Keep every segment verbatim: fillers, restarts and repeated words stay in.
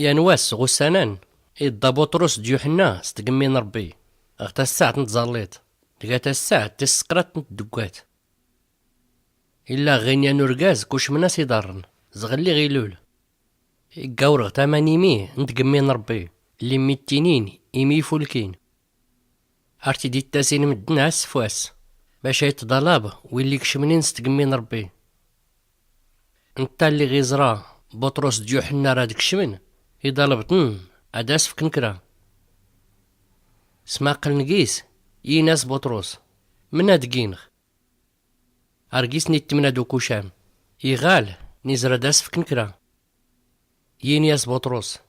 Yan wass ɣ ussan-an, iḍḍa Buṭrus d Yuḥenna s tgemmi n Ṛebbi, ɣ tassaɛt n tẓalliḍt, tga tassaɛt tis sqraḍt n tduggat. Illa ɣin yan urgaz kucmen-as iḍarren, zɣ lliɣ ilul. Iggawr ɣ tama n imi n tgemmi n Ṛebbi, lli mmittinin imi ifulkin. Ar t-id-ittasin mddn ass f wass, bac a itḍalab willi ikcmnin s tgemmi n Ṛebbi. Ntta lliɣ iẓra Buṭrus d Yuḥenna rad kcmen, iḍalb-tn ad-as fkn kra. Smaqln gis, yin-as Buṭrus: Mnna-d ginɣ. Ar gis n ittmna d ukucam, iɣal n iẓra ad-as fkn kra. Yin-as Buṭrus: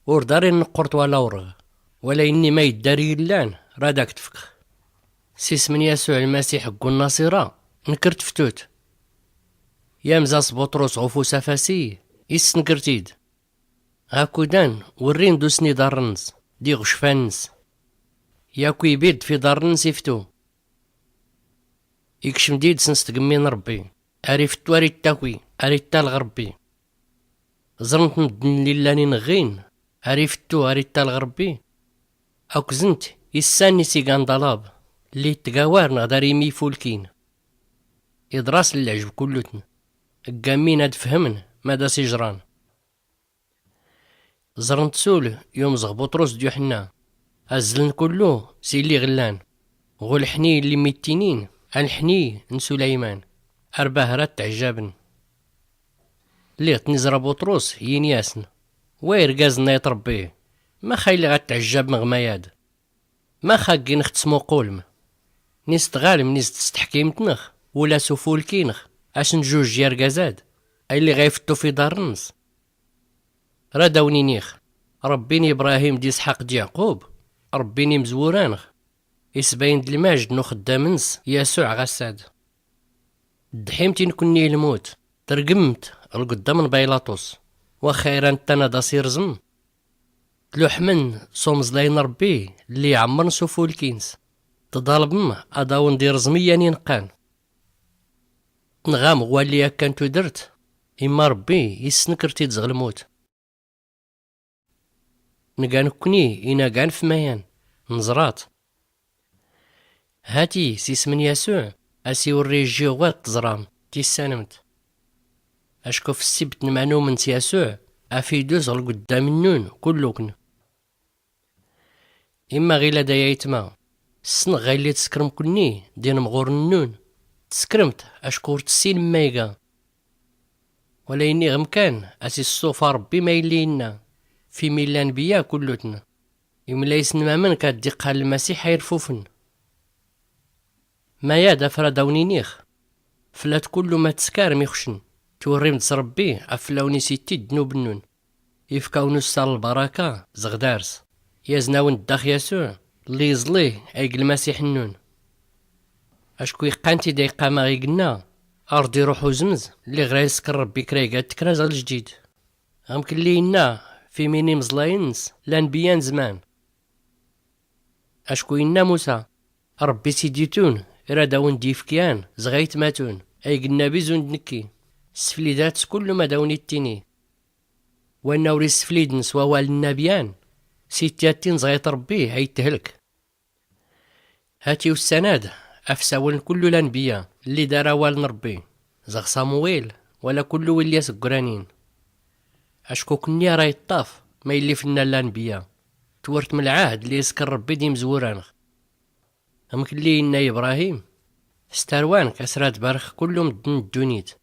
Ur ḍarin nqqurt wala urɣ, wala inni ma idda ar illan rad ak-t-fkɣ. S ism n Yasuɛ Lmasiḥ g unnaṣira, nkr tftut. Yamz-as Buṭrus ɣ ufus afasiy, issnkr-t-id. Ɣ akudan wrrin-d usn iḍarren-ns d iɣcfan-ns. Yakk ibid-d f iḍarren-ns iftu. Ikcm did-sn s tgemmi n Ṛebbi, ar iftu ar ittaki, ar ittalɣ Ṛebbi. Ẓrn-t mddn lli llan inɣin, ar iftu ar ittalɣ Ṛebbi. Akzn-t issan n isigan ḍalab, lli ittgawarn ɣ dar imi ifulkin. Iḍra-sn lɛjb kullutn, ggammin ad fhmn mad as ijran. Ẓrn-t sul yumẓ ɣ Buṭrus d Yuḥenna, azzln kullu s illi ɣ llan, ɣ ulḥniy lli mmittinin, alḥniy n Sulayman, ar bahra ttɛjjabn. Lliɣ-tn iẓra Buṭrus, yin-asn: Wa irgazn a iṭ Ṛebbi, max a illiɣ ad ttɛjjabm ɣ mayad? Max a ggin ɣ-ttmuqulm? N istɣalm n is d testḥkimt-nɣ, ula s ufulki-nɣ, asn jujj irgaz-ad, a illiɣ a iftu f iḍarr-ns? Rad awn-inix: Ṛebbi n Ibrahim d Isḥaq d Yeɛqub, Ṛebbi n imzwura-nɣ, isbayn-d lmajd n uxeddam-ns Yasuɛ ɣ ass-ad. Ddḥimt i nkwnni i lmut, trgmmt ɣ lgddam n Baylaṭus, waxxa ira nttan ad as-irẓm. Tluḥmn s umẓlay n Ṛebbi lli iɛmmṛn s ufulki-ns, tḍalbm ad awn-d-irẓm iyyan ineqqan. Tnɣam ɣ walli akka n tudrt, imma Ṛebbi issnkr-t-id zɣ lmut. Nga nkwnni inagan f mayan, nẓra-t. Hati s ism n Yasuɛ, a s-iwrri ijji ɣwad tẓram, tissanmt. Acku f ssibt n ma numen s Yasuɛ, a f idus ɣ lgddam nnun kullukn. Imma ɣilad ay aytma, ssnɣ ɣa illi tskrm kwnni d inmɣurn nnun, tskrmt acku ur tssinem ma iga. Wala inniɣ mkan a s-issufa Ṛebbi ma illi inna, f imi llan biyya kullutn, imlayzn mamnk ad-iqqal Lmasiḥ a irfufn. Mayad afrad awn-inix: Flat kullu ma tskarm ixcn, twrrim-d s Ṛebbi a flawn isitti ddnub nnun, ifk-awn ussar lbaraka zɣ dars, yazn-awn-d dax Yasuɛ lli iẓli ayg Lmasiḥ nnun. Acku iqqan-t-id a iqqam aɣ ignna: Ar d-iruḥ uzmz lliɣ ra iskr Ṛebbi kra igad tkra zɣ ljdid. Ɣmk lli inna f imi n imẓlayn-ns lanbiyya n zman. Acku inna Musa: Ṛebbi s iditun rad awn-d-ifk yan zɣ aytmatun, ayg nnabi zund nkki, sflidat s kullu ma d awn-ittini. Wanna ur issflidn s wawal n nnabi yan, s ityatin zɣ ayt Ṛebbi a itthllk. Hati ussan-ad a f sawln kullu lanbiyya lli dar awal n Ṛebbi, zɣ Samuwil wala kullu willi a s-ggranin. Acku kwnni a ra iṭṭaf ma illi f nna lanbiyya, twrtm lɛahd lli iskr Ṛebbi d imzwura-nɣ. Ɣmk lli inna i Ibrahim: S tarwa-nk a s rad barkx kullu mddn n ddunit.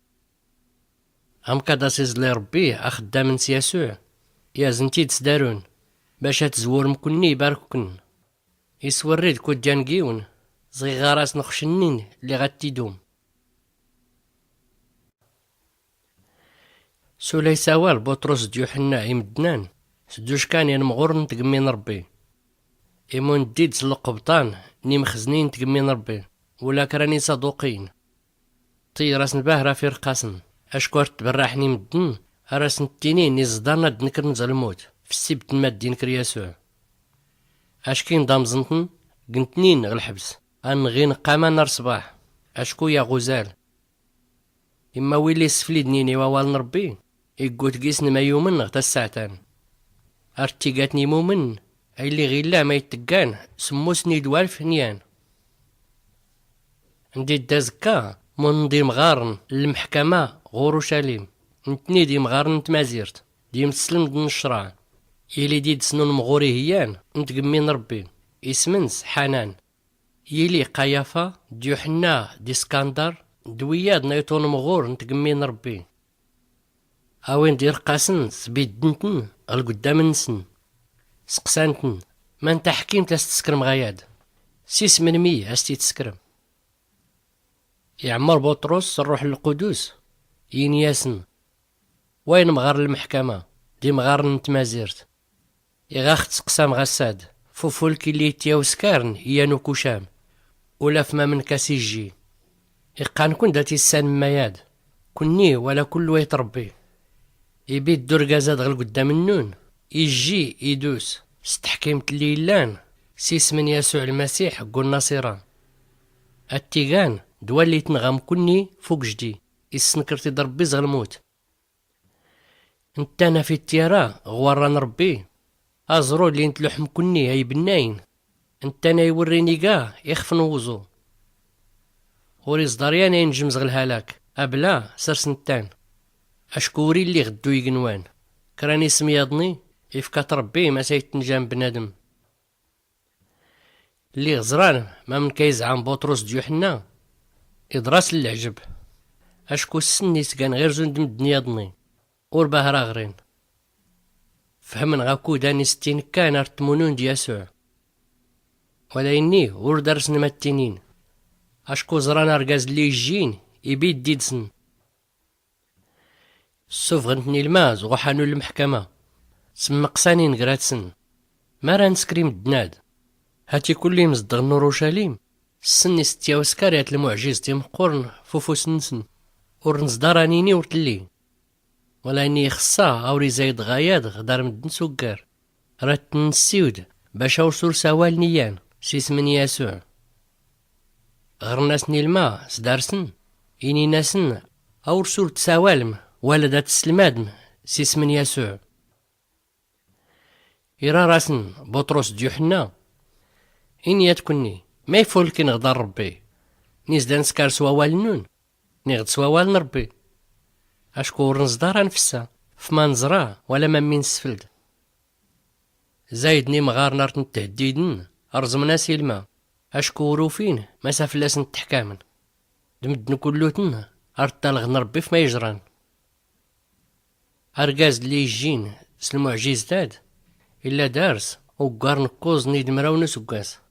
Ɣmk ad as-iẓli Ṛebbi axddam-ns Yasuɛ, yazn-t-id s darun, bac a tzwurm kwnni ibark-kn. Iswrri-d kud yan giwn, zɣ iɣaras n uxcnnin lliɣ ad t-idum. Sul a isawal Buṭrus d Yuḥenna i mddn-an, s ducka n inmɣurn n tgmmi n Ṛebbi. Imun-dd-id s lqebṭan n imxznin n tgmmi n Ṛebbi, ula kra n isaduqiyn. Ṭiyr-asn bahra f irqasn, Acku ar ttberraḥn i mddn, ar asn-ttinin iẓḍarn ad-dnkr nẓ lmut f ssibt n mad-dinkr yasuɛ. Ackin d-amẓntn, gntnin ɣ lḥbs, a-nɣin qqaman ar ṣṣbaḥ. Acku yaɣ uzal. Imma willi isflidnin i wawal n rbbi, iggut gisn ma yumn ɣ tassaɛtan. Ar ttigatn imumn, a illi ɣ illa ma ittggan, smmus n idwalf n yan. Ndi d-azkka, munḍ imɣarn n lmḥkama ɣ urucalim, ntni d imɣarn n tmazirt, d imsslmd n ccraɛ. Yili d-idsn unmɣur ihiyyan n tgmmi n rbbi, ism-ns ḥanan. Yili qayafa d-yuḥnna d-iskandar, d-wiyaḍn ayt unmɣur n tgmmi n rbbi. Awin-d irqqasn sbiddn-tn ɣ lgddam-nsn. Sqsan-tn, man taḥkimt as-tskrm ɣ ayad? S-ism n mmi as-t-itskrm? Iɛmmr buṭrus s rruḥ lqudus, ini-yasn, wa inmɣar n lmḥkama, d imɣarn n tmazirt, iɣ ax-tsqsam ɣassad f ufulk illi ittyawskkarn i yan ukucam, ula f mamnk as-ijji. Iqqan-kwn d-at-issanm mayad, kunni wala kull wa itrbbi. Ibiddu rgaz-ad ɣ lgddam-nnun, ijji, idus, s tḥkimt lli illan, s-ism n yasuɛ lmasiḥ g unnaṣira. Attigan d-walli itnɣ amkunni f ugejdi, issnkr-t-id rbbi zɣ lmut. Nttan a f-ittyara ɣ warra n rbbi, aẓru lli ntluḥ mkunni a ibnnayn. Nttan a iwrrin iga ixf n uwẓu. Ur iẓḍar yan a injm zɣ lhalak, abla srs nttan. Acku ur illi ɣ ddu ignwan. Kra n ism yaḍni ifka-t rbbi mas a ittnjam bnadm. Lliɣ ẓran mamnk a izɛan buṭrus d-yuḥnna, iḍr-asn lɛjb. Acku ssn isgan ɣir zund mddn yaḍni, ur bahra ɣrin. Fhmn ɣakud a-n-isttin kkan ar ttmunun d-yasuɛ. Wala inni ur darsn ma ttinin. Acku ẓran argaz lli ijjin, ibiddi d-sn. Ssufɣn-tn ilmaz ɣ uḥanu n lmḥkama, smmqsanin grat-sn, mara nskr i mddn-ad? Hati kull imẓḍɣn n urucalim, ssn isttyawskar i at lmuɛjizt imqqurn f ufus-nsn. Ur nẓḍar a-nini ur tlli. Wala inni ixṣṣa a ur izayd ɣ ayad ɣ dar mddn s uggar. Rat-tn nssiwd bac a ur-surs awal n iyan s-ism n yasuɛ. Ɣrn-asn ilma s-darsn, inin-asn, a ur-surt-sawalm wala d-at-slmadm s-ism n yasuɛ. Irar-asn buṭrus d-yuḥnna, ini-yat kunni, ma ifulkin ɣ dar rbbi? Nizd a nskar s-wawal-nnun, niɣd s-wawal n rbbi? Acku ur nẓḍar a-nfssa f ma nẓra wala mammi nsfld. Zaydn imɣarn ar tn-ttheddidn, rẓmn-as ilma, acku ur ufin mas a fll-asn-ttḥkamn. D mddn kullutn ar ttalɣn rbbi f ma ijran. Argaz lli ijjin s-lmuɛjizt-ad, illa dars uggar n kkuẓ n idmraw n usggas.